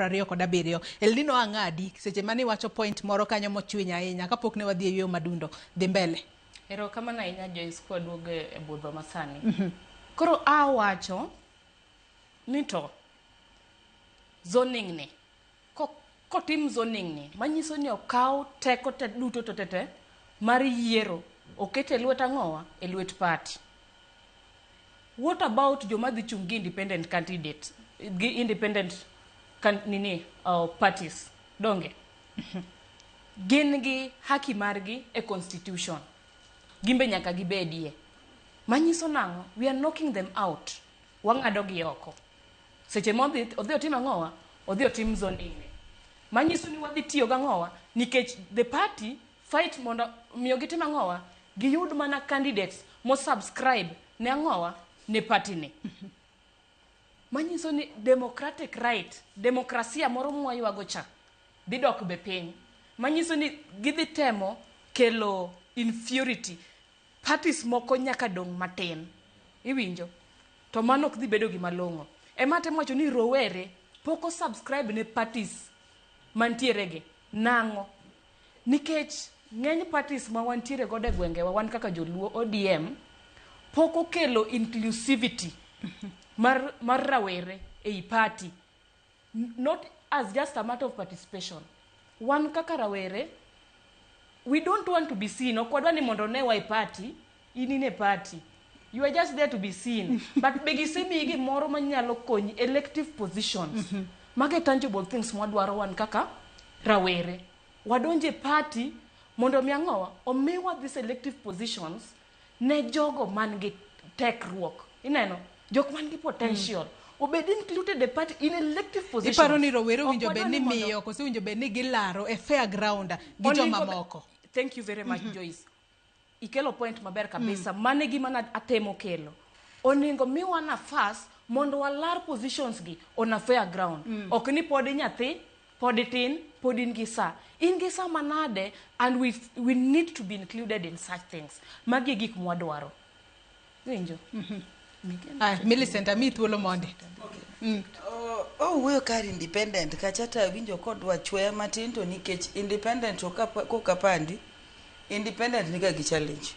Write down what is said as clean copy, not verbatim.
27. Eldino ang'adi seche mane iwacho point moro kanyo mochwiny ahinya kapok ne wadhi e yueyo madundo. Dhi mbele. Erokamano ahinya, Joyce, kwaduogo e budho masani. Koro awacho ni to zoning ni kotim zoning ni manyiso ni okaw teko te duto te te te mar yiero oket e lwet ang'owa, e lwet party. What about joma dhi chung' gi independent candidate, gi independent nini parties? Donge gin gi haki margi e constitution? Gimbe nyaka gibedie. Manyiso nang'o? We are knocking them out, wang'ado gi oko seche modhi odhi otim ang'owa, odhi otim zoning ni, manyiso ni wadhi tiyo gang'owa nikech the party fight mondo miyo gitim ang'owa, giyud mana candidates mo subscribe ne ang'owa, ne party ni. Manyiso ni democratic right, demokrasia moro mwaywago cha dhi dok be piny. Manyiso ni gidhi temo kelo inferiority, parties moko nyaka dong' matin, iwinjo? To mano ok dhi bedo gima long'o. Ema atemo wacho ni rowere pok o subscribe ne parties mantiere gi nang'o? Nikech ng'eny parties ma wantiere godo e gwengewa, wan kaka joluo, ODM pok okelo inclusivity mar rawere ei party, not as just a matter of participation. Wan kaka rawere, we don't want to be seen. Ok wadwa ni mondo onewa e party. In e party, you are just there to be seen, but be gisemiyi gimoro manyalo konyi? Elective positions, mage tangible things mwadwaro wan kaka rawere. Wadonje party mondo mi ang'owa, omiwa these elective positions ne jogo man gi tekruok, ineno, jok man gi potential obed included e party in elective positions. Iparo ni rowere Ok owinjo wadwa bed ni miyo koso owinjo bed ni gilaro e fair ground gi joma moko? Thank you very much, Joyce. Ikelo point maber kabisa. Mano e gima na atemo kelo. Onego miwa nafas mondo walar positions gi on a fair ground. Ok ni pod nyathi, pod itin, pod in gi sa. In gi sa manade? And we need to be included in such things. Magi e gik mwadwaro. Winjo? Ah, Millicent, amiyi thuolo mondi. Owuoyo kar independent kacha to awinjo kodwa chweya matin, to nikech independent to kokapandi independent niga gi challenge.